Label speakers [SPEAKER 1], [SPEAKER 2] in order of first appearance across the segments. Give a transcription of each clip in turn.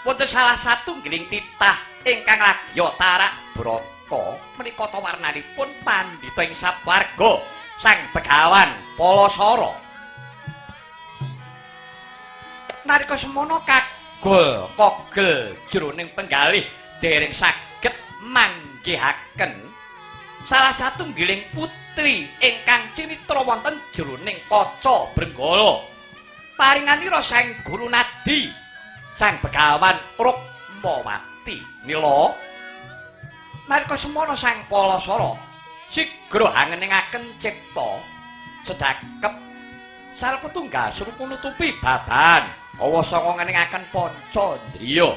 [SPEAKER 1] Wonten salah satunggiling titah ingkang ladya tarak brata menika ta warnanipun pandhita ing sawarga Sang Begawan Palasara. Nalika semono kagol kogel jroning penggalih dereng saged manggihaken salah satunggiling putri ingkang cinitra wonten jroning kaca Brenggala. Paringanira Sang Guru Nadi Sang Begawan Rukmawati. Mila nalika semono Sang Palasara sigra hangeningaken cipta sedakep salku tunggal srupu nutupi babahan hawa sanga ngeningaken panca indriya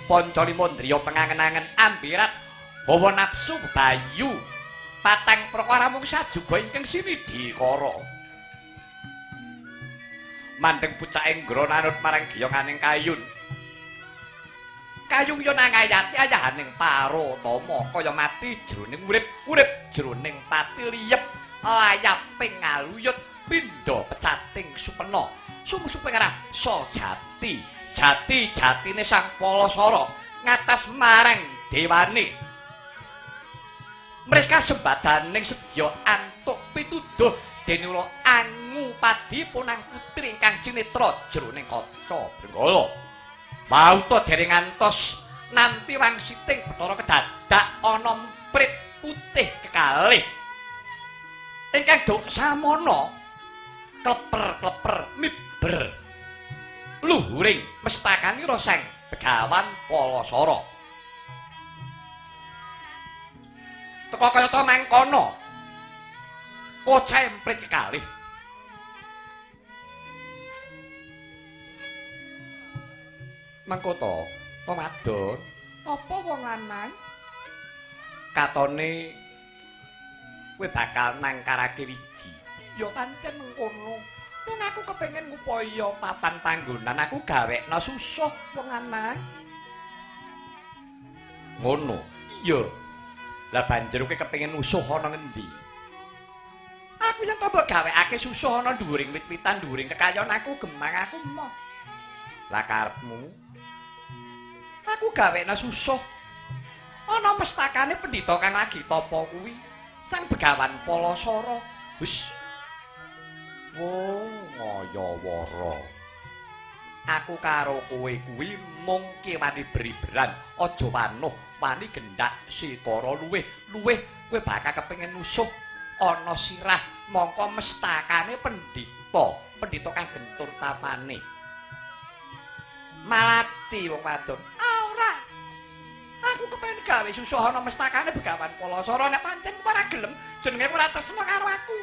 [SPEAKER 1] panca lima indriya pengangen-angen ambirat hawa nafsu bayu patang perkara mung sajuga ingkang sinidhikara mandeng pucaking nggra nanut marang giyonganing kayun kayung yo nangayati ayahaning Parotama kaya mati jroning urip urip jroning pati liyep layaping ngaluyut pindha pecating supena sumsuping rasa jati jati jatine Sang Palasara ngatas marang dewane mereka sembadaning sedya antuk pituduh dene ula angu padi punang putri ingkang cinitra jroning kaca Brenggala. Wauta dereng ngantos nampi wangsiting Bathara kedadak ana emprit putih kekalih ingkang duk samono kleper-kleper miber luhuring mestakanira Sang Begawan Palasara. Teka kayata mangkono kaca emprit kekalih mangkota wong wadon apa wong lanang katone kowe bakal nangkarake wiji. Iya pancen mengkono. Wong aku kepengin ngupaya papan panggonan aku gawekno susuh wong lanang. Ngono. Iya. Lah banjur kowe kepengin nusuh ana ngendi? Aku yen to mbok gawekake susuh ana dhuwuring wit-witan dhuwuring kekayon aku gemang aku emoh. Lah karepmu aku gawekno susuh ana mestakane pendhita kang lagi tapa kuwi Sang Begawan Palasara. Wis. Wo ngayawara. Aku karo kowe kuwi mung kewani briberan, aja wanuh wani gendak sikara luwih luwih kowe bakal kepengin nusuh ana sirah mongko mestakane pendhita, pendhita kang gentur tapane. Malati wong wadon. Ah ora. Aku kepengin gawe susuh ana mestakane Begawan Palasara nek pancen ora gelem jenenge ora tresna karo aku.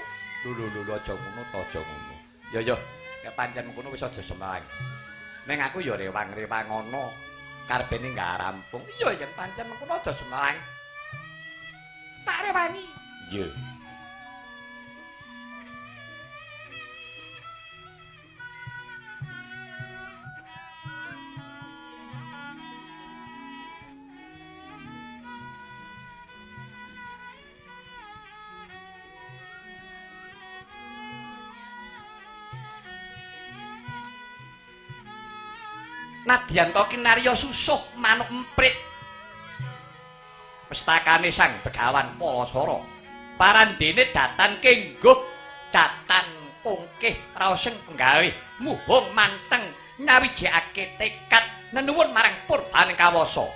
[SPEAKER 1] Lho lho lho aja ngono ta aja ngono. Ya ya nek pancen mengkono wis aja semelang. Ning aku ya rewang-rewang ana karepene gak rampung. Iya yen pancen mengkono aja semelang. Tak rewangi. Iya. Nadyan to kinarya susuh manuk emprit mestakane Sang Begawan Palasara parandene datan kengguh datan pungkih raosing penggalih muhung manteng nyawijekake tekad nenuwun marang purbaning kawasa.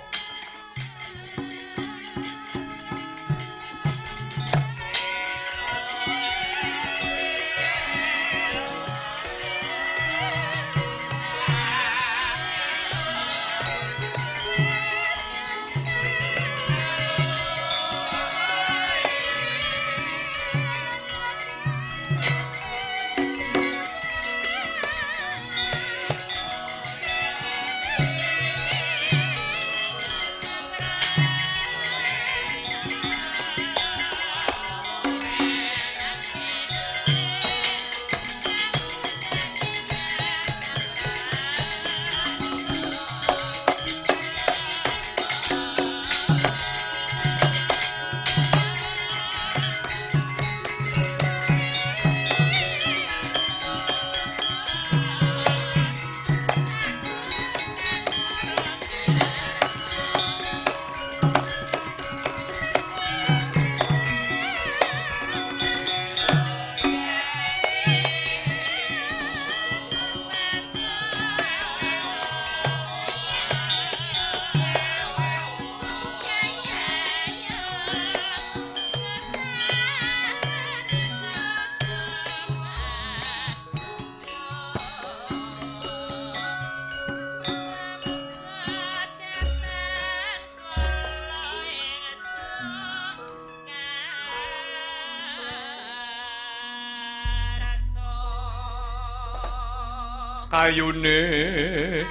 [SPEAKER 1] Kayune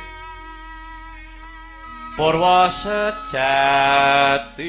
[SPEAKER 1] purwa sejati.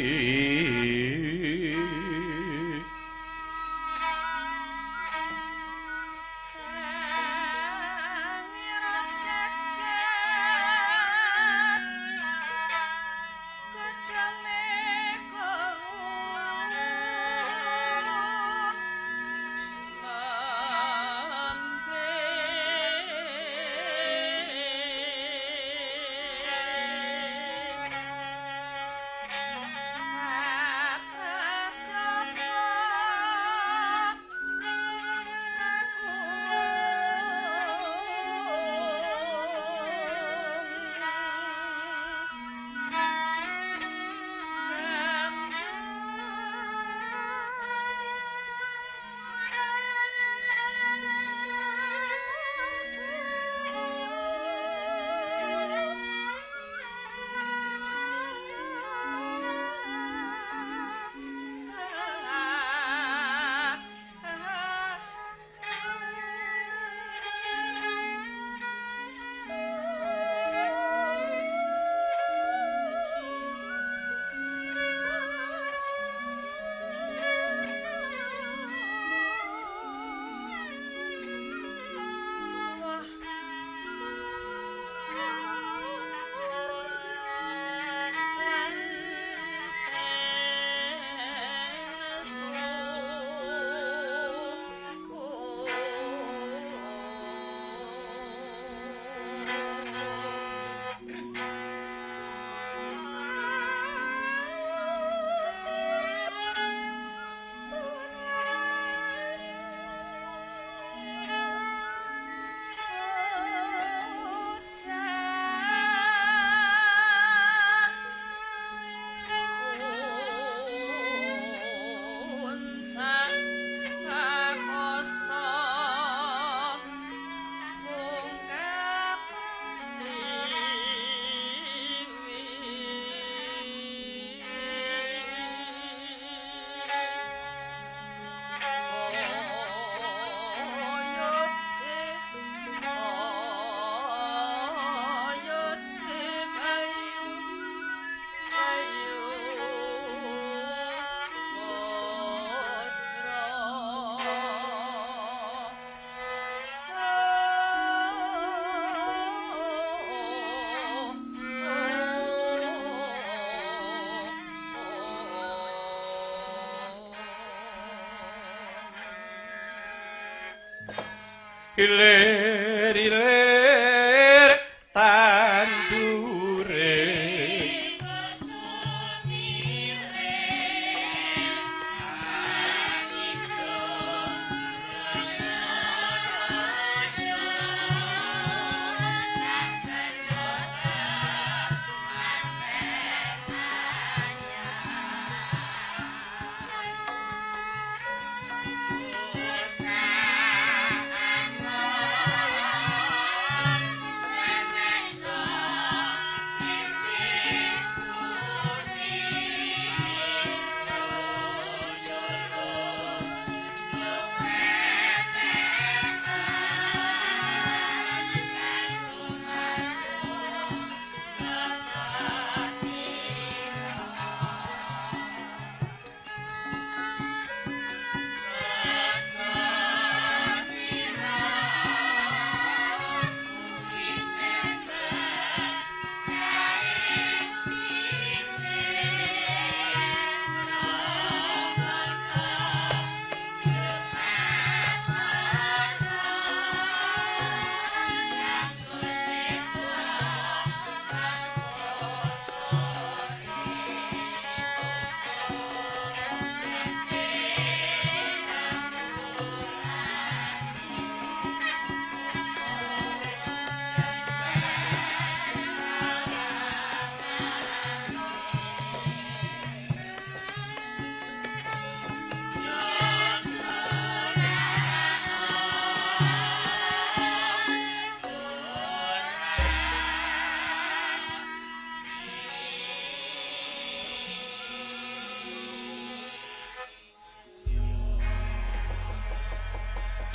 [SPEAKER 1] Ilir ilir tandure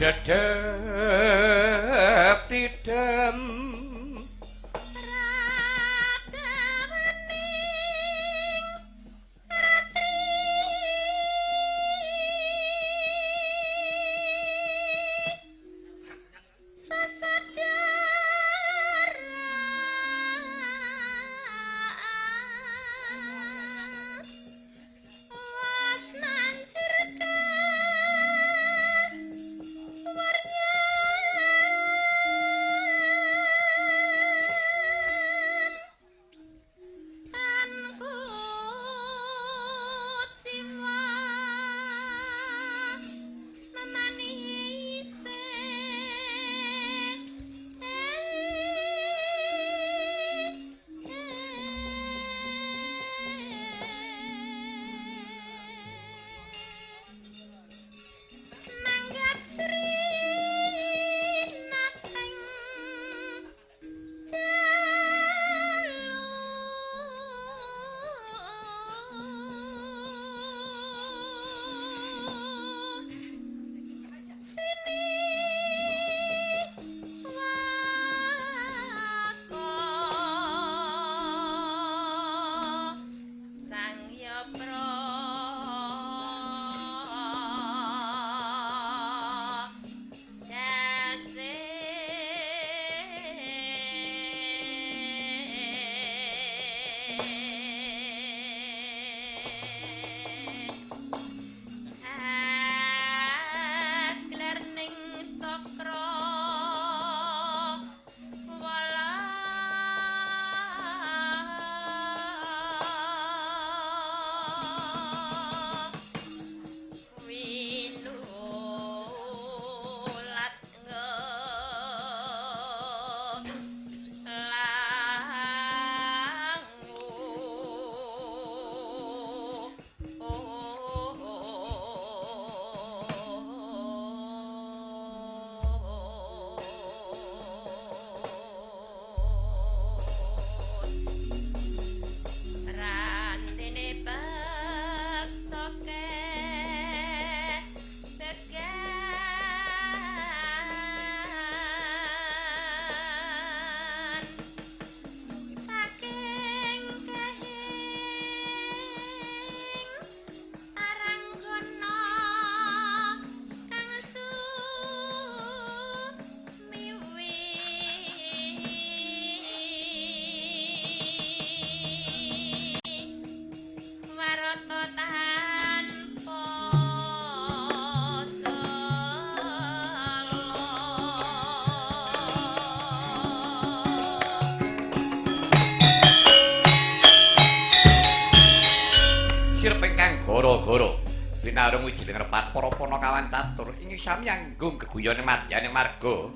[SPEAKER 1] Dedep tidak Adem. Goro-goro winarung wijiling repat para panakawan catur ing sami anggung geguyone madyaning marga.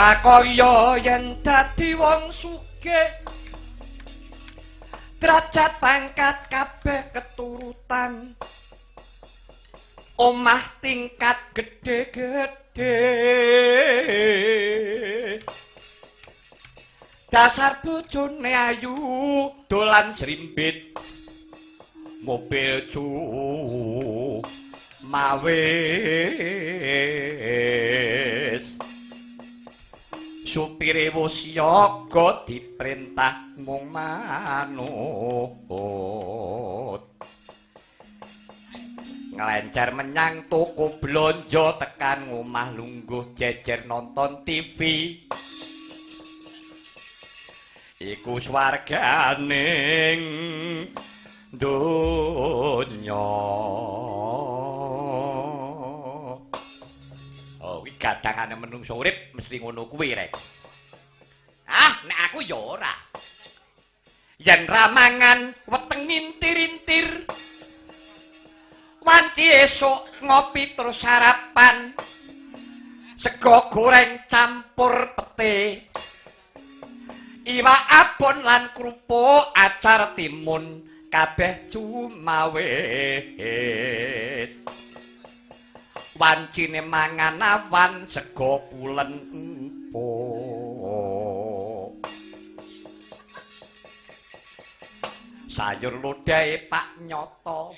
[SPEAKER 1] Ora kaya yen dadi wong sugih, derajat pangkat kabeh keturutan, omah tingkat gedhe-gedhe. Dasar bojone ayu dolan srimbit, mobil mawis. Supire wis siaga diperintah mung manut. Nglencer menyang toko blonjo, tekan omah lungguh jejer nonton TV. Iku swarganing donya. Oh, iki gadangane menungso urip mesti ngono kuwi rek. Ah, nek aku ya ora. Yen ra mangan weteng ngintir-intir. Wanci esuk ngopi terus sarapan. Sego goreng campur pete. Iwak abon lan kerupuk acar timun kabeh cumawis. Wancine mangan awan sego pulen empuk. Sayur lodhahe Pak Nyoto.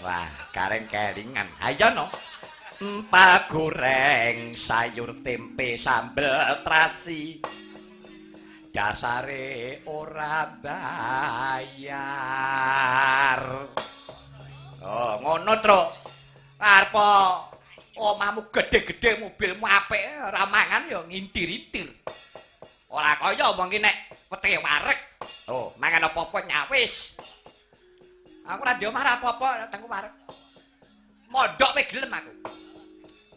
[SPEAKER 1] Wah, kareng kelingan. Ayo no. Empal goreng, sayur tempe, sambel terasi. Dasare ora bayar. Oh, ngono, Truk. Arep omahmu gedhe-gedhe, mobilmu apik, ora mangan ya ngintir-intir. Ora kaya wong ki nek wetenge wareg. Oh, mangan apa-apa nyawis. Aku ora ndek omah ora apa-apa, tengku wareg. Mondok kowe gelem aku.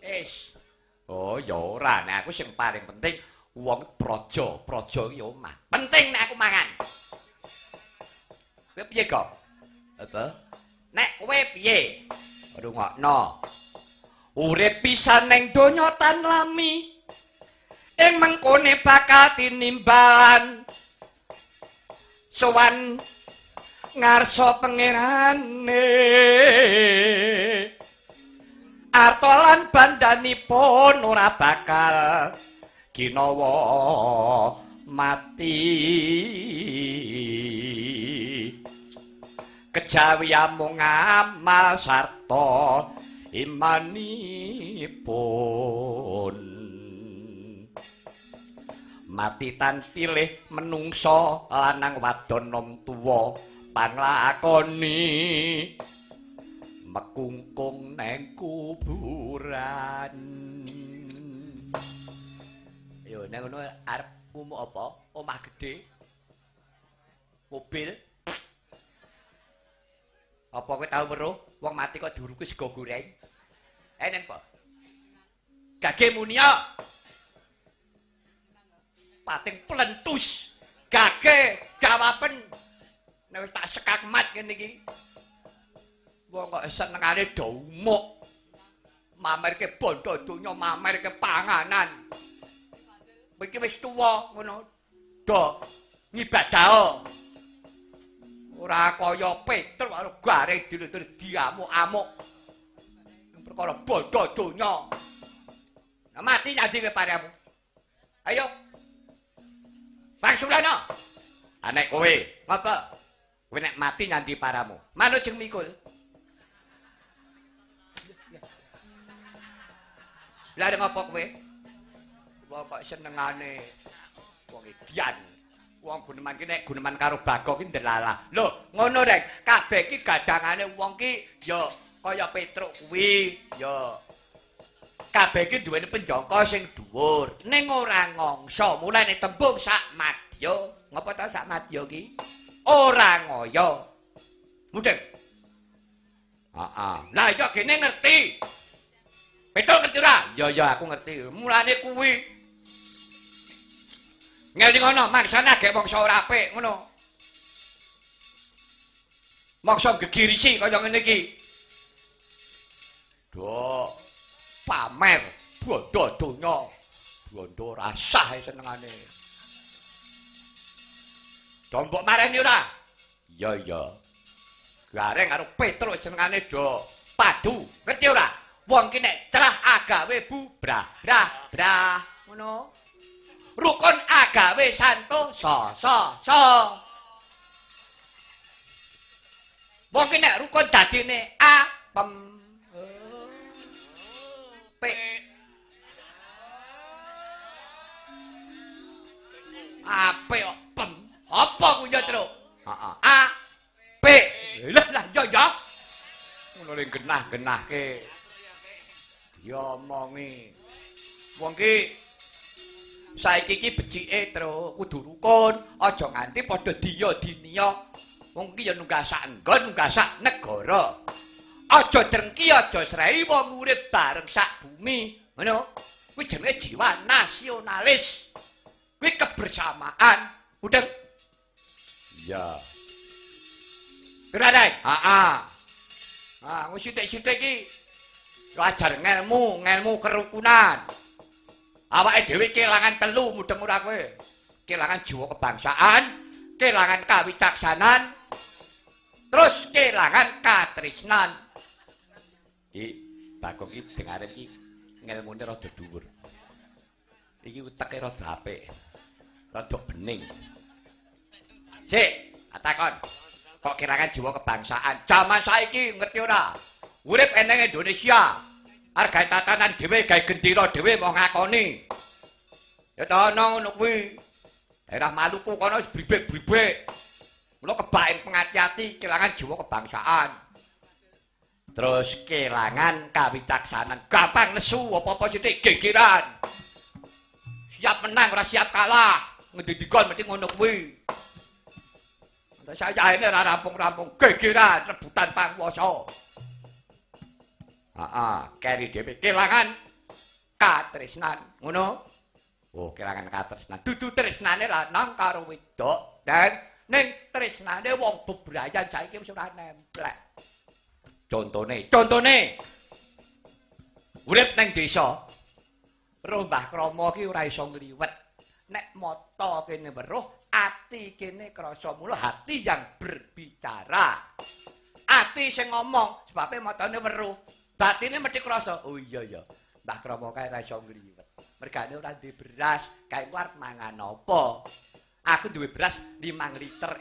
[SPEAKER 1] Wis. Oh, ya ora, nek aku sing paling penting wong praja, praja iki omah. Penting nek aku mangan. Kowe piye, Kok? Apa? Nek kowe piye? Rungokno. Urip pisan ning donya tan lami. Ing mengkone bakal tinimbalan. Sowan ngarsa pangerane. Arta lan bandhanipun ora bakal ginawa mati. Kejawi amung amal sarta imanipun. Mati tan pilih menungso lanang wadon nom tuwa panglakoni mekungkung neng kuburan. Yo nek ngono arep ngumuk apa? Omah gedhe, mobil. Apa kowe tau weruh wong mati kok diuruki sego goreng? Neng apa? Gage munia. Pating plentus. Gage jawaben. Nek wis tak sekakmat ngene iki. Wong kok senengane do umuk. Mamerke bondo donya, mamerke panganan. Kowe iki wis tuwa ngono. Do ngibadaho. Ora kaya Petruk karo garing dulur diamuk-amuk. Perkara bondo donya. Nah, mati nyandi kowe pareamu. Ayo. Wangsulana. Anek kowe, ngapa? Kowe nek mati nyandi paramu. Manut sing mikul. Lah arep ngapa kowe? Wong kok senengane wong edian. Wong guneman ki nek guneman karo Bagong ki ndelalah. Lho, ngono rek. Kabeh ki gadangane wong ki ya kaya Petruk kuwi, ya kabeh ki duweni penjangka sing dhuwur. Ning ora ngongso, mulane tembung sak madya. Ngapa ta sak madya ki? Ora ngoyo. Mudeng. Heeh. Lah iya gene ngerti. Petruk ngerti ora? Ya ya aku ngerti. Mulane kuwi ngeling ngono, mangsane agek mangsa ora apik ngono. Mangsa gegirisi kaya ngene iki. Duh, pamer. Bondo donya. Bondo rasah senengane. Do mbok mareni ora? Iya iya. Gareng karo Petruk senengane do padu. Ngerti ora? Wong ki nek cerah agawe bubrah brah brah ngono. Rukun agawe santosa sa sa. Wong ki nek rukun dadine A pem P A P pem. Apa ku ya, Truk? Heeh. A P. Lah lah ya ya. Ngono le genah-genahke. Diomongi. Wong ki saiki iki becike, Truk, kudu rukun, aja nganti padha diya diniya. Wong ki ya nunggah sak nggon, nunggah sak negara. Aja drengki, aja srei wong urip bareng sak bumi. Ngono. Kuwi jenenge jiwa nasionalis. Kuwi kebersamaan. Mudeng? Iya. Kira-kira? Heeh. Ah, wis sithik-sithik iki ajar ngelmu, ngelmu kerukunan. Awake dhewe kelangan telu mudeng ora kowe. Kelangan jiwa kebangsaan, kelangan kawicaksanan, terus kelangan katresnan. Iki Bagong iki dengaren iki ngelmune rada dhuwur. Iki uteke rada apik. Rada bening. Sik, takon. Kok kelangan jiwa kebangsaan? Jaman saiki ngerti ora? Urip eneng Indonesia. Argae tatanan dhewe, gawe gendera dhewe mau ngakoni. Ya ta ana ngono kuwi. Daerah Maluku kono wis bribek-bribek. Mula kebaen pengati-ati kelangan jiwa kebangsaan. Terus kelangan kawicaksanan. Gampang nesu apa-apa sithik gegeran. Siap menang ora siap kalah. Ngendi dikon mesti ngono kuwi. Saya ini ora rampung-rampung gegeran rebutan panguwasa. Heeh, keri dhewe kelangan katresnan, ngono. Oh, kelangan katresnan. Dudu tresnane lanang karo wedok, dan ning tresnane wong bebrayan saiki wis ora nemplek. Contone, contone. Urip ning desa. Roh Mbah Krama ki ora iso ngliwet. Nek mata kene weruh, ati kene krasa. Mula hati yang berbicara. Ati sing ngomong, sebabe matane weruh. Batine mesti krasa. Oh iya ya. Mbah Krama kae ora iso ngliwet. Mergane ora duwe beras, kae ku arep mangan apa? Aku duwe beras 5 liter.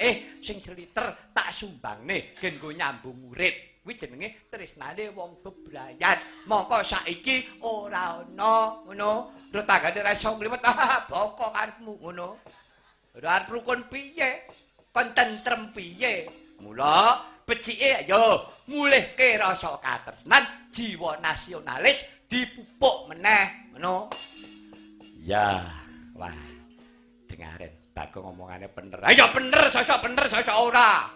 [SPEAKER 1] Sing seliter tak sumbangne gen nggo nyambung urip. Kuwi jenenge tresnane wong bebrayan. Mongko saiki ora ana ngono. Tetanggane ora iso ngliwet, ah bongko karepmu ngono. Ora arep rukun piye? Kon tentrem piye? Mula becike ayo mulihke rasa katresnan, jiwa nasionalis dipupuk meneh ngono. Ya, wah. Dengaren Bagong omongane bener. Ayo bener, sosok bener, sosok ora.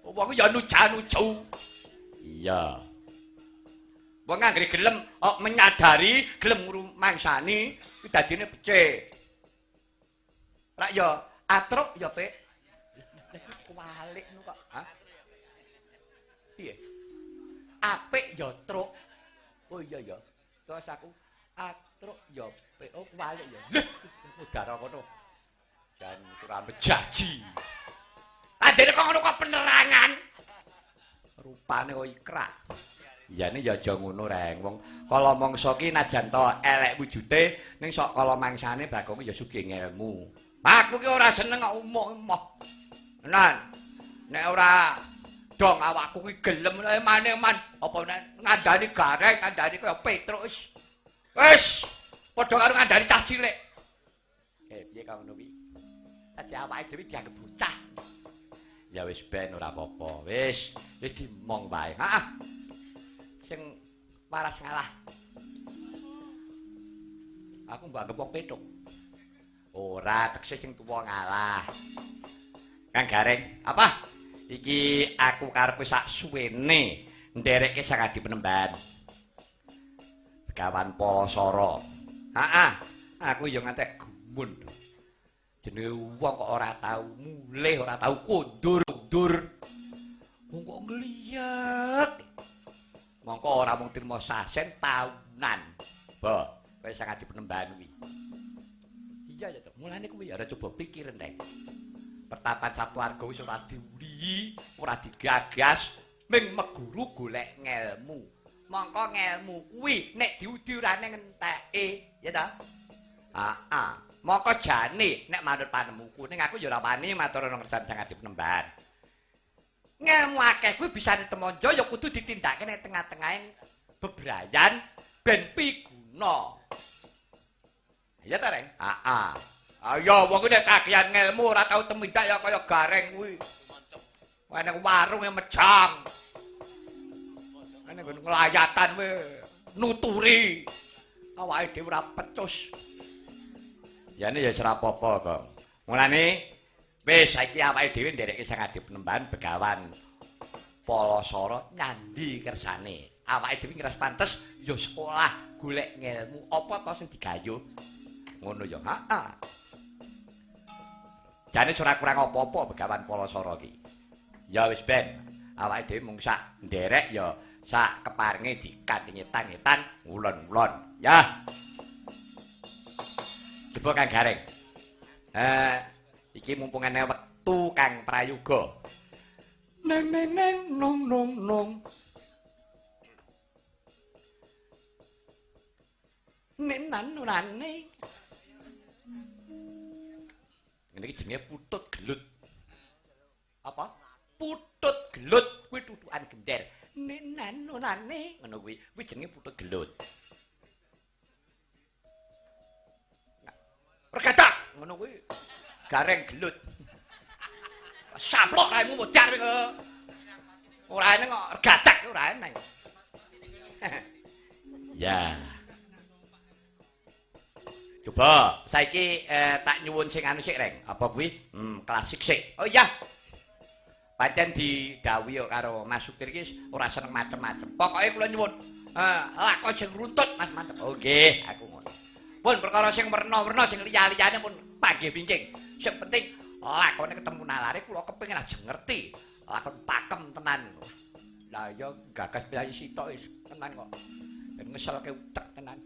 [SPEAKER 1] Wong ya nuja-nuju. Iya. Wong anggere gelem menyadari, gelem ngrumangsani, kuwi dadine becik. Rak ya atruk ya, Pik. Kuwalik kok. Hah? Piye? Apik ya truk. Oh iya ya. Terus aku atruk ya Pik. Oh kuwalik ya. Lho, udara kono. Jan ora mejaji. Adene kok ngono kok penerangan. Rupane kok ikrak. Iyane ya aja ngono, Reng. Wong kala mangsa ki najan to elek wujude ning sok kala mangsane Bagong ya sugih ngelmu. Aku ki ora seneng kok umuk-emoh. Tenan. Nek ora dong awakku ki gelem eman-eman apa nek ngandani gareng, ngandani kaya Petruk wis. Wis padha karo ngandani cah cilik. Piye kok ngono kuwi? Dadi awake dhewe dianggep bocah. Ya wis ben ora apa-apa. Wis, wis dimong wae. Heeh. Sing waras ngalah. Aku mbok anggep wong petuk. Ora, tekse sing tuwa ngalah. Kang Gareng, apa? Iki aku karepe sak suwene nderekke Sang Adi Penemban. Begawan Palasara. Heeh, aku ya ngantek gumun. Jenenge wong kok ora tau mulih, ora tau kondur-kondur. Wong kok ngliyek. Mongko ora mung trimo sasen taunan. Coba kowe Sang Adi Penembahan kuwi. Iya ya to. Mulane kuwi ora coba pikir nek. Pertapan Saptuarga wis ora diulihi, ora digagas, ming meguru golek ngelmu. Mongko ngelmu kuwi nek diudi ora ning enteke, ya ta? Heeh. Mongko jane nek manut panemuku, ning aku ya ora wani matur ana ngersan Sang Adi Penembahan. Ngelmu akeh kuwi bisa ditemonjo ya kudu ditindakake ning tengah-tengahing bebrayan ben piguna. Iya ta, Reng? Heeh. Ayo wong kuwi nek kakean ngelmu ora tau temindak ya kaya gareng kuwi. Nek warung e mejang. Nek nggon nglayatan kuwi nuturi. Awake dhewe ora pecus. Yane ya ora apa-apa, Gong. Mulane wis saiki awake dhewe nderekke Sang Adi Penembahan Begawan Palasara nyandi kersane. Awake dhewe ngiras pantes ya sekolah golek ngelmu apa to sing digayuh. Ngono ya. Heeh. Jane ora kurang apa-apa Begawan Palasara iki. Ya wis ben, awake dhewe mung sak nderek ya sak keparenge dikanthi ngetan-ngetan ngulon-ngulon. Ya. Coba Kang Gareng. Iki mumpung ana wektu Kang Prayoga. Neng neng neng nong nong nong. Nenan nunane. Ngene iki jenenge putut gelut. Apa? Putut gelut kuwi tutukan gender. Nenan nunane ngono kuwi. Kuwi jenenge putut gelut. Regadak ngono kuwi. Gareng gelut. Saplok raimu modar kowe. Ora eneng kok regadak ora eneng. Ya. Coba saiki tak nyuwun sing anu sik, Reng. Apa kuwi? Klasik sik. Oh iya. Pancen didhawuhi karo Mas Supir iki ora seneng macem-macem. Pokoke kula nyuwun lakon sing runtut Mas mantep. Oh nggih, aku ngono. Pun perkara sing werna-werna sing liya-liyane pun panggih bingking. Sing penting lakone ketemu nalare kula kepengin aja ngerti. Lakon pakem tenan. Lah ya gagas piyayi sitok wis tenan kok. Ben ngeselke utek tenan.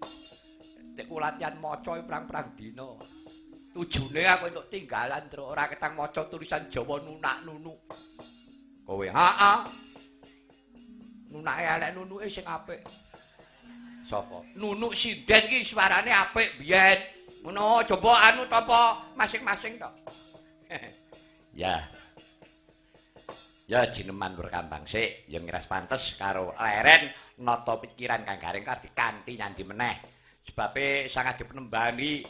[SPEAKER 1] Nek kula latihan maca perang-perang dina. Tujune aku entuk tinggalan truk ora ketang maca tulisan Jawa nunak nunuk. Kowe heeh. Nunake elek nunuke sing apik. Sapa? Nunuk sinden ki suarane apik biyen. Ngono coba anu tapa masing-masing to. Ya. Ya jineman berkambang sik ya ngiras pantes karo leren nata pikiran Kang Gareng karo dikanthi nyandi meneh. Sebabe Sang Adi Penembahan iki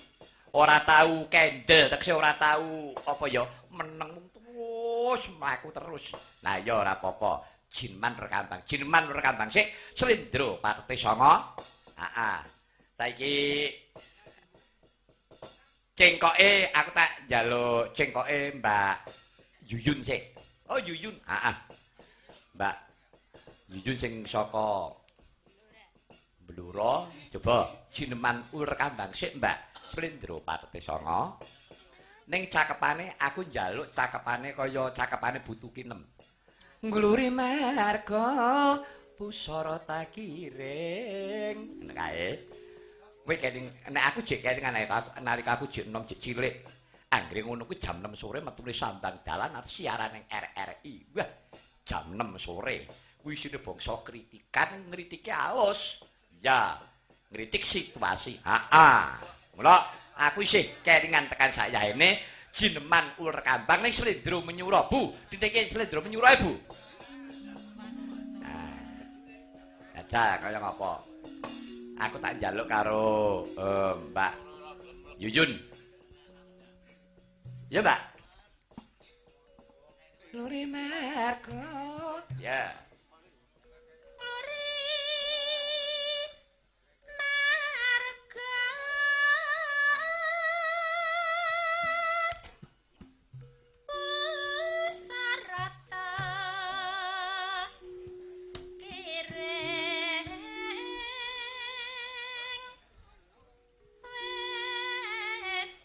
[SPEAKER 1] ora tau kendel, tegese ora tau apa ya meneng terus mlaku terus. Nah ya ora apa-apa. Jinman rekambang, jinman rekambang sik slendro parte 9. Heeh. Saiki cengkoke aku tak njaluk cengkoke Mbak Yuyun sik. Oh Yuyun, heeh. Mbak Yuyun sing saka Blora, coba jineman uler kambang sik Mbak. Slendro parte 9. Ning cakepane aku njaluk cakepane kaya cakepane Butuh Kinem. Ngluri marga pusara takiring. Ngono kae. Kowe kening nek aku jek kelingan nalika aku jek enom jek cilik. Anggere ngono kuwi jam 6 sore metune sambang dalan arep siaran ning RRI. Wah, jam 6 sore. Kuwi isine bangsa kritikan, ngritike alus. Ya, ngritik situasi. Heeh. Mula aku isih kelingan tekan sayahene jineman uler kambang ning slendro menyura, Bu. Titike slendro menyura, Bu. Nah. Dadah kaya ngapa? Aku tak njaluk karo Mbak Yuyun. Ya, Mbak. Luri marga. Ya.
[SPEAKER 2] Luri marga. Pusarata kiring wis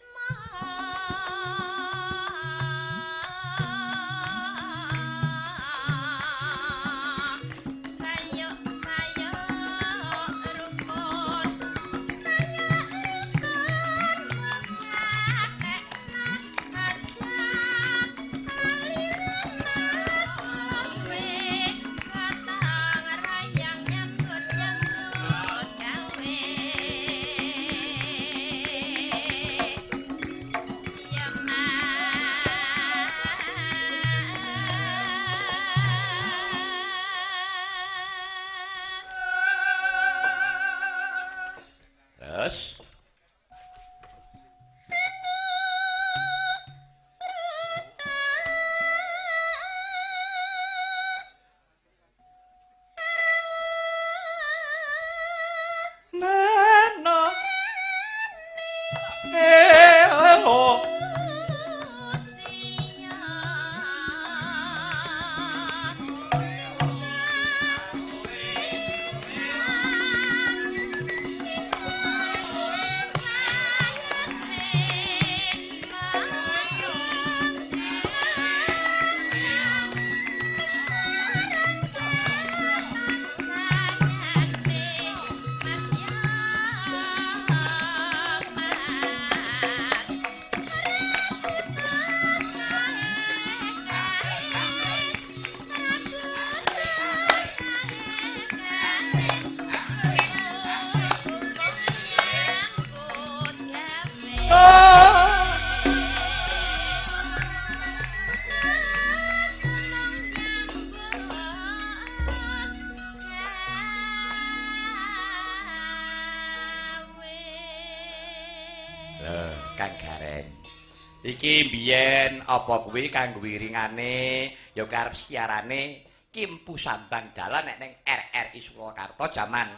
[SPEAKER 1] Iki mbiyen apa kuwi kanggo wiringane ya karep siarane Kimpu Sambang dalan nek ning RRI Surakarta jaman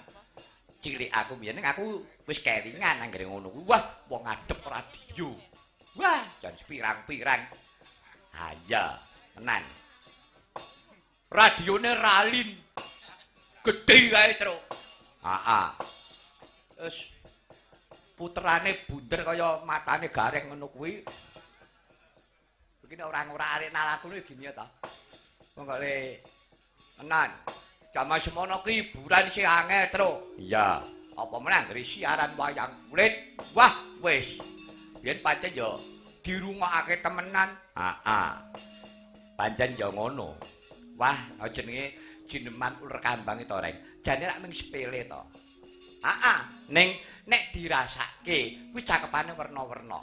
[SPEAKER 1] cilik aku mbiyen aku wis kelingan anggere ngono kuwi. Wah, wong ngadep radio. Wah, jan pirang-pirang. Ha iya, tenan. Radione Ralin. Gedhe kae, Truk. Heeh. Wis puterane bunder kaya matane gareng ngono kuwi. Begini orang-orang arek nalaku lho gini ya ta. Wong kok le tenan. Jaman semono ki hiburan sing angel, Truk. Iya. Apa meneh anggere siaran wayang kulit. Wah, wis. Biyen pancen ya dirungokake temenan. Heeh. Pancen ya ngono. Wah, jenenge jineman uler kambang to, Reng. Jane lak mung sepele to. Heeh, ning nek dirasake kuwi cakepane werna-werna.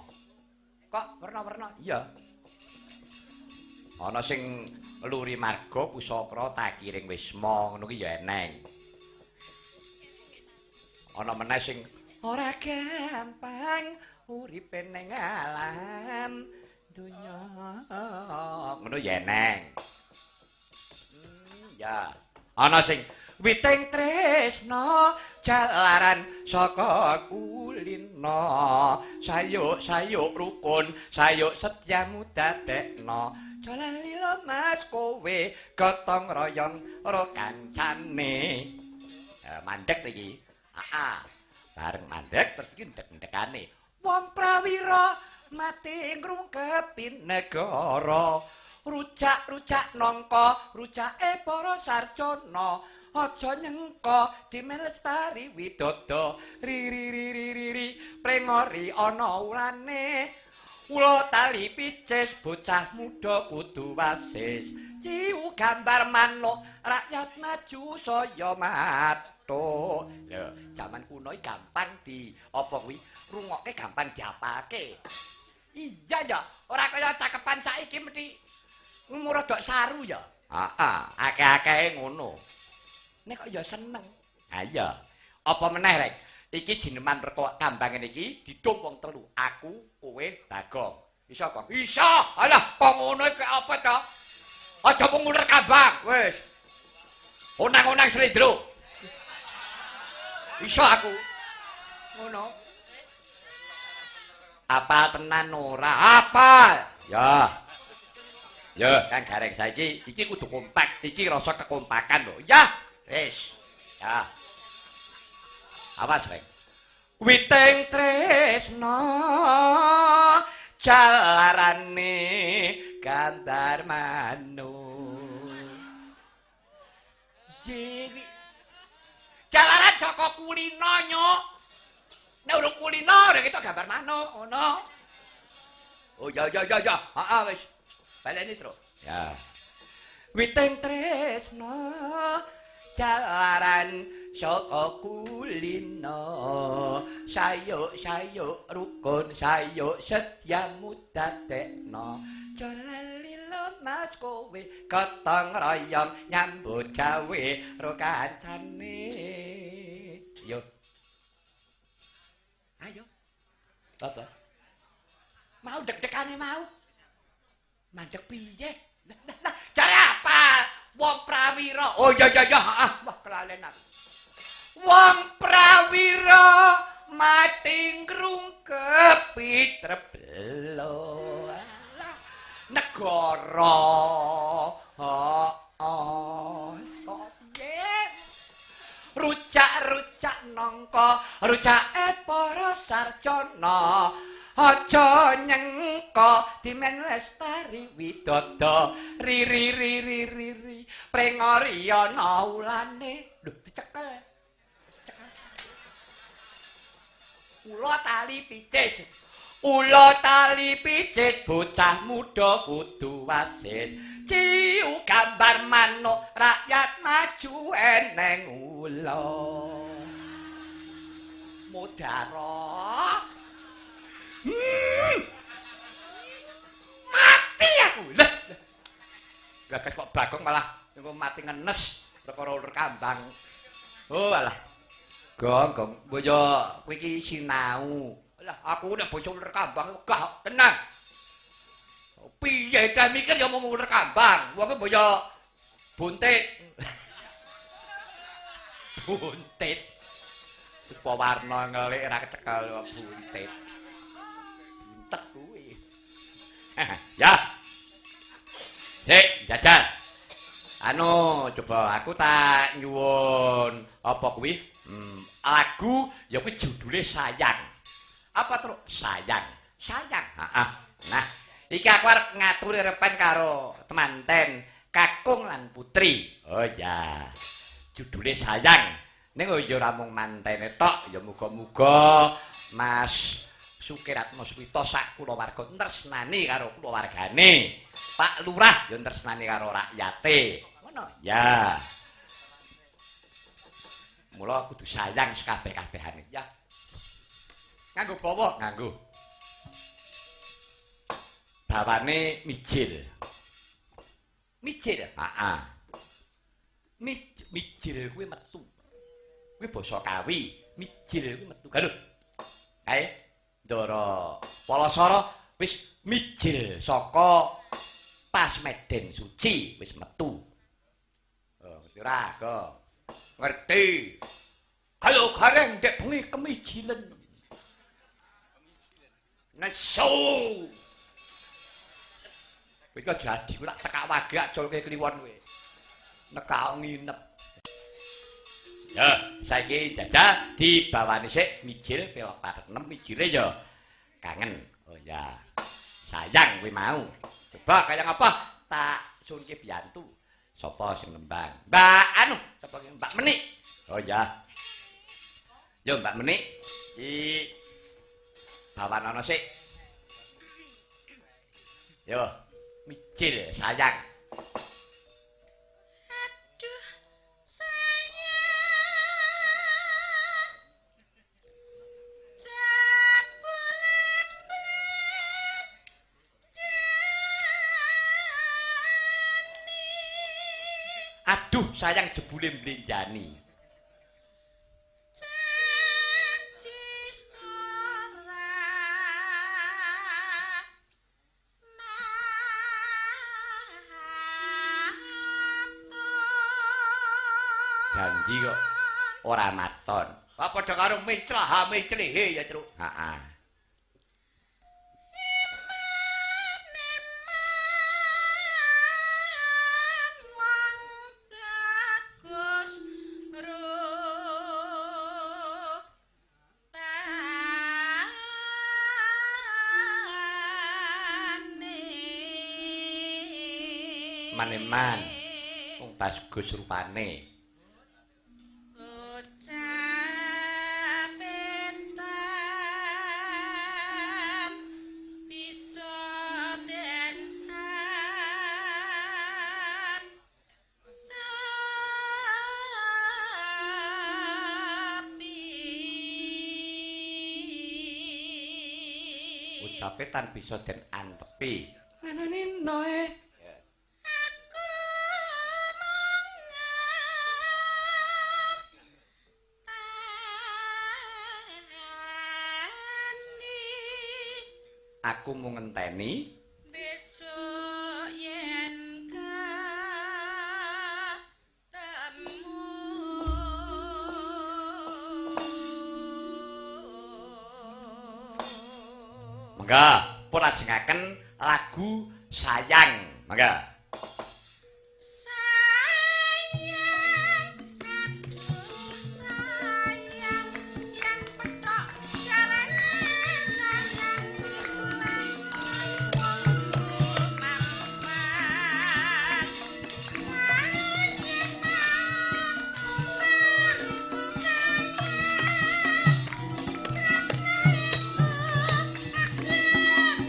[SPEAKER 1] Kok werna-werna? Iya. Ana sing luri marga pusaka takiring wisma ngono ki ya eneng. Ana meneh sing ora gampang uripe ning alam donya ngono ya eneng. Ya. Ana sing witing tresna jalaran saka kulina sayuk-sayuk rukun sayuk setyamu dadekno jalan lila mas kowe gotong royong ro kancane. Mandek iki. Heeh. Bareng mandek terus iki ndek-ndekane. Wong prawira mati ngrungkepi negara. Rujak-rujak nangka rujake para sarjana. Aja nyengka dimelestari widodo. Ri ri ri ri ri ri prengori ana ulane. Ula tali picis bocah muda kudu wasis. Ciu gambar manuk rakyat maju saya mathuk. Lho, jaman kuno iki gampang di apa kuwi rungokke gampang diapalke. Iya ya, ora kaya cakepan saiki mesti ngurodok saru ya. Heeh, akeh-akehe ngono. Nek kok ya seneng. Ha iya. Apa meneh rek? Iki jineman reka kambang ngene iki didum wong telu. Aku, kowe, Bagong. Iso kok? Iso. Alah, kok ngono iki apa to? Aja mung uler kambang, wis. Onang-onang slendro. Iso aku. Ngono. Apal tenan ora? Apal. Ya. Ya, Kang Gareng saiki iki kudu kompak. Iki rasa kekompakan lho. Ya. Wis. Ya. Awas, Rek. Witing tresna jalarane gambar manuk. Ye. Jalaran saka kulina nyuk. Nek urung kulina ora ketok gambar manuk ngono. Oh ya ya ya ya. Heeh wis. Baleni, Truk. Ya. Witing tresna jalaran saka kulina sayuk-sayuk rukun sayuk setyamu dadekno jalan lila mas kowe gotong royong nyambut gawe ro kancane. Yo ayo apa mau deg-degane mau manjek piye? Nah, jare apa? Wong prawira. Oh iya iya iya, heeh. Wah kelalen aku. Wong prawira Mati ngrungkepi trebelo. Negara. Heeh. Kok piye? Rujak-rujak nangka, rujake para sarjana. Aja nyengka dimen lestari widodo. Ri ri ri ri ri ri. Prengoriyana ulane. Lho dicekel. Ula tali picis. Ula tali picis bocah muda kudu wasis. Ciu gambar manuk rakyat maju eneng ula. Mudara. Mati aku. Lah. Gagas kok Bagong malah mati ngenes perkara uler kambang. Oh alah. Gong, gong, mbok yo kowe iki sinau. Lah aku nek bocah uler kambang gak tenang. Piye ta mikir ya mung uler kambang. Wong mbok yo buntit. Buntit. Rupa warna ngelik ra kecekel buntit. Buntet kuwi. Ya. Hei, jajal. Anu, coba aku tak nyuwun apa kuwi? Lagu ya kuwi judule Sayang. Apa truk? Sayang. Sayang. Heeh. Nah, iki aku arep ngaturi repen karo temanten kakung lan putri. Oh ya. Judule Sayang. Ning ya ora mung mantene tok, ya muga-muga Mas Sukiratmo Suwito sak kulawarga tresnani karo kulawargane. Pak Lurah ya tresnani karo rakyate. Ngono. Ya. Mula kudu sayang sekabeh-kabehane. Ya. Nganggo bawa? Nganggo. Bawane mijil. Mijil? Heeh. Mijil kuwi metu. Kuwi basa Kawi. Mijil kuwi metu. Lho. Kae Ndara Palasara wis mijil saka Pasmeden Suci wis metu. Oh, ngerti ora, Go? Ngerti. Kalau gareng dek bengi kemijilen. Nesu. Kowe iki jadi kowe tak tekak wage aculke kliwon kowe. Nekak nginep. Ya, saiki jajal dibawani sik mijil pelok patet 6 mijile ya kangen. Oh ya. Sayang kowe mau. Coba kaya ngapa? Tak sunke biyantu. Sapa sing nembang? Mbak anu, sapa ki Mbak Menik. Oh ya. Yo Mbak Menik, iki bawanana sik. Yo, mijil sayang.
[SPEAKER 2] Aduh, sayang. Jabule jani.
[SPEAKER 1] Aduh, sayang jebule mlenjani.
[SPEAKER 2] Janji ora maton.
[SPEAKER 1] Janji kok ora maton. Apa padha karo miclah miclihe ya, Truk? Heeh.
[SPEAKER 2] Eman wong bagus rupane.
[SPEAKER 1] Maneman wong bagus rupane.
[SPEAKER 2] Bocah petan bisa den tapi
[SPEAKER 1] Ucape tan bisa den antepi. Anane noe.
[SPEAKER 2] Aku mengenteni
[SPEAKER 1] Aku mung ngenteni
[SPEAKER 2] besok yen ketemu.
[SPEAKER 1] Monggo pun lajengaken lagu Sayang. Monggo.
[SPEAKER 2] Sayang, aduh sayang, yang petok jarane sayang, wong mampan. Sayang mas, seribu sayang, tresna iku aja dinggo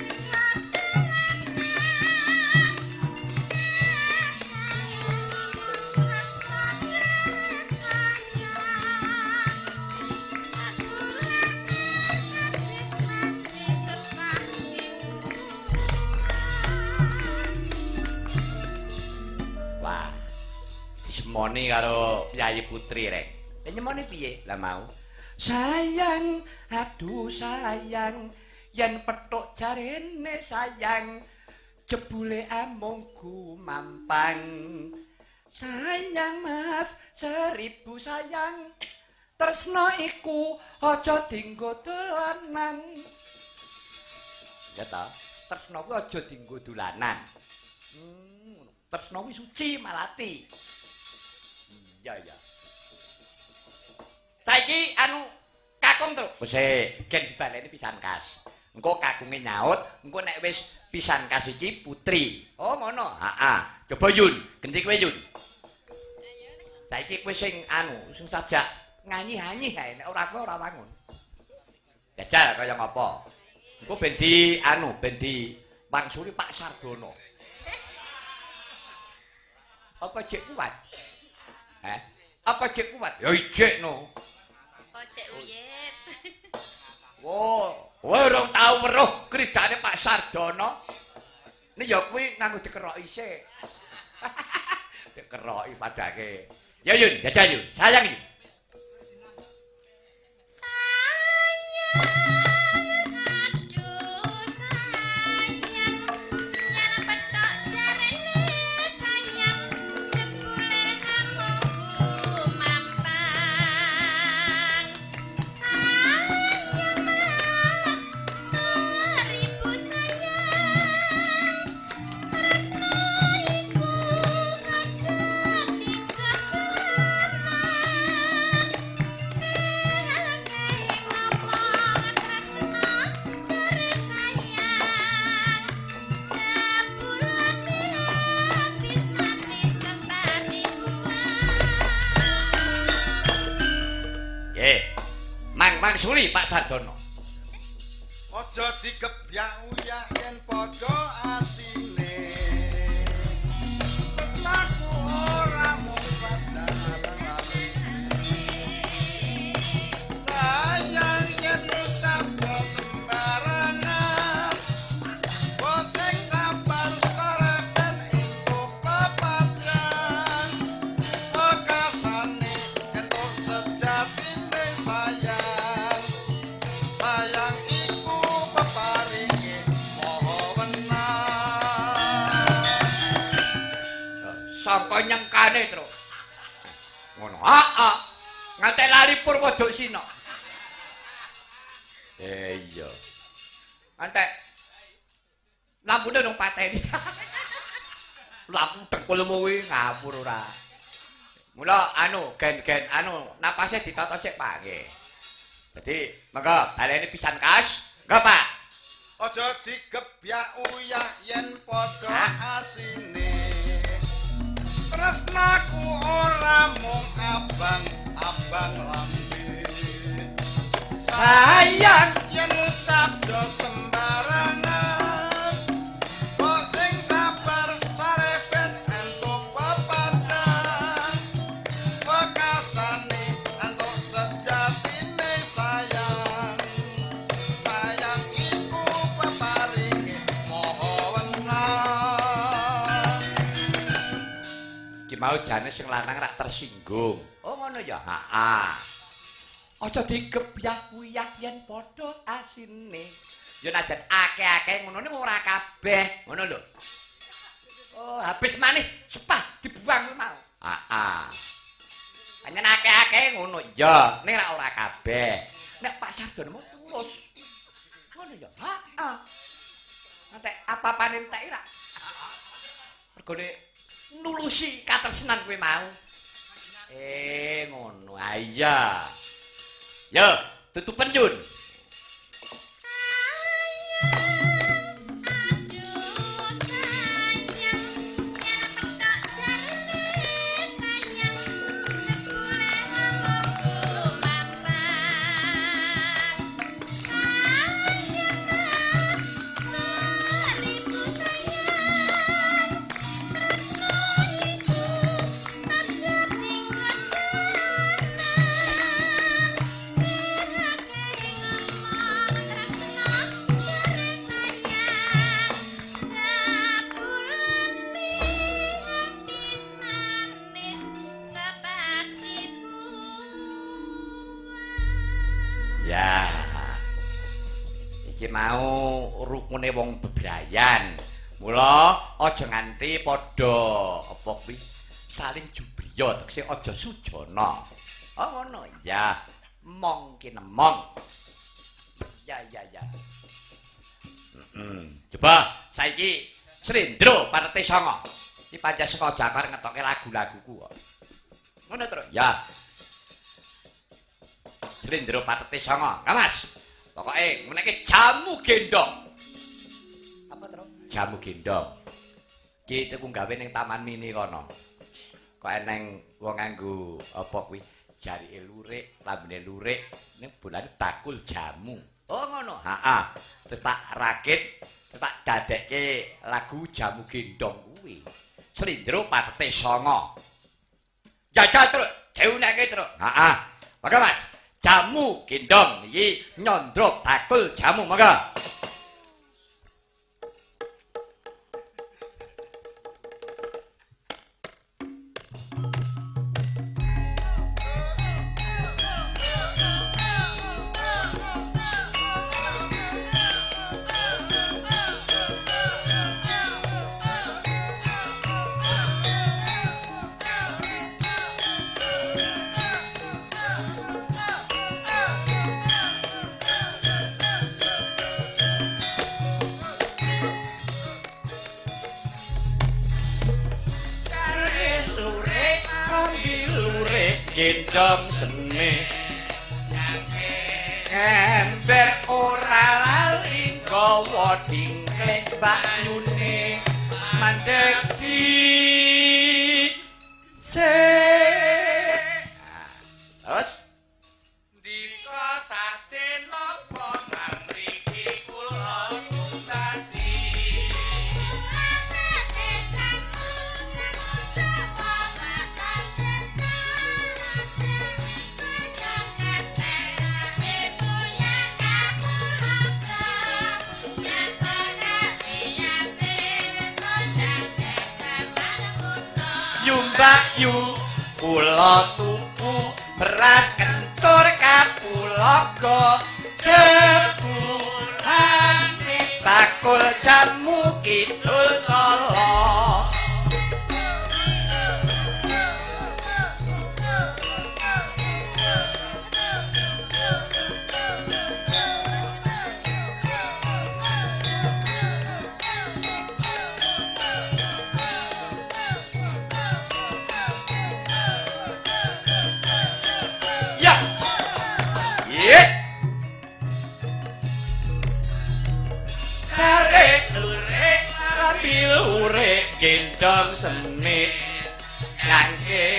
[SPEAKER 1] Wah. Disemoni karo Piyayi Putri rek. Lah nyemoni piye? Lah mau. Sayang, aduh sayang, yen petuk jarene sayang, jebule amung gumampang. Sayang mas, seribu sayang, tresna iku aja dinggo dolanan. Ya ta, tresna kuwi aja dinggo dolanan. Tresna kuwi suci malati. Iya ya. Saiki anu kakung terus. Wis gen dibaleni pisan kas. Engko kakunge nyaut, engko nek wis pisan kas iki putri. Oh ngono. Heeh. Coba Yun, genti kowe Yun. Saiki kowe sing anu, sing sajak nganyi-hanyi kae nek ora kowe ora wangun. Jajal kaya ngapa? Engko ben di anu, ben di wangsuli Pak Sardono. Apa jek kuat? Heh? Apa jek kuat? Ya ijek no.
[SPEAKER 2] Apa jek uyit?
[SPEAKER 1] Wo, kowe ora tau weruh kridane Pak Sardono. Ini ya kuwi nganggo dikeroki sik. Dikeroki padake. Ya Yun, jajal Yun, sayang Yun.
[SPEAKER 2] Sayang, aduh sayang, yen petok jarene sayang, jebule amung gumampang. Sayang mas, seribu sayang, tresna iku aja dinggo dolanan. Ngomong tresna jare sayang, jebulane habis mati sebab ibuan.
[SPEAKER 1] Nggih. Mang mangsuli Pak Sardono.
[SPEAKER 3] Aja digebyak uyah yen padha asine. Tresnaku ora mung padha lambe. Sayang yen ngucap sembarangan, boseng sabar sarapen entuk pepadang. Wekasane entuk sejatine sayang. Sayang iku peparinge maha wenang.
[SPEAKER 1] Sangka nyengkane, Tru. Ngono. Heeh. Ngantek lali Purwodaksina. Iya. Ngantek lampune dong pateni. Lampu dengkulmu kuwi ngawur ora. Mula anu gen-gen anu napase ditata sik Pak nggih. Dadi monggo baleni pisan kas. Monggo Pak.
[SPEAKER 3] Aja digebyak uyah yen padha asine. Tresnaku ora mung abang-abang lambe.
[SPEAKER 1] Sayang
[SPEAKER 3] yen ngucap do sembarangan, kok sing sabar sareben entuk pepadang. Wekasane entuk sejatine sayang. Sayang iku peparinge maha wenang.
[SPEAKER 1] Iki mau jane sing lanang rak tersinggung. Oh ngono ya. Heeh. Aja digebyah uyah yen padha asine. Ya najan akeh-akeh ngono niku ora kabeh, ngono lho. Oh, habis maneh sepah dibuang kuwi mau. Heeh. Pancen akeh-akeh ngono. Iya, ning rak ora kabeh. Nek Pak Sardono mau tulus. Ngono ya. Heeh. Entek apa-apane entek ra. Mergone nulusi katresnan kowe mau. Ngono. Ah iya. Yo, tutupen Yun. Ya. Iki mau rukune wong bebrayan. Mula aja nganti padha apa kuwi saling jubriya tegese aja sujana. Oh ngono. Ya, mong kinemong. Ya ya ya. Coba saiki Slendro parete sanga. Iki pancen sengaja arep ngetoke lagu-laguku kok. Ngono terus. Ya. Slendro patete sanga. Mas. Pokoke meneke jamu gendong. Apa terus? Jamu gendong. Ki tuku gawe ning Taman Mini kono. Kok eneng wong nganggo apa kuwi? Jarike lurik, lambene lurik, ning bolane bakul jamu. Oh ngono. Heeh. Terus tak rakit, terus tak dadekke lagu jamu gendong kuwi. Slendro patete sanga. Jajal terus, diuneke terus. Heeh. Monggo Mas. Jamu gendong iki nyandra bakul jamu monggo. Gendong seni ember ora lali gawa dingklik bayune mandek di se. Terus
[SPEAKER 4] ndika sate napa ngriki kula tumbasi.
[SPEAKER 1] Mbak Yu kula tuku beras kentur kapulaga jebulane bakul jamu kidul Solo. Lurik gendong seni nangke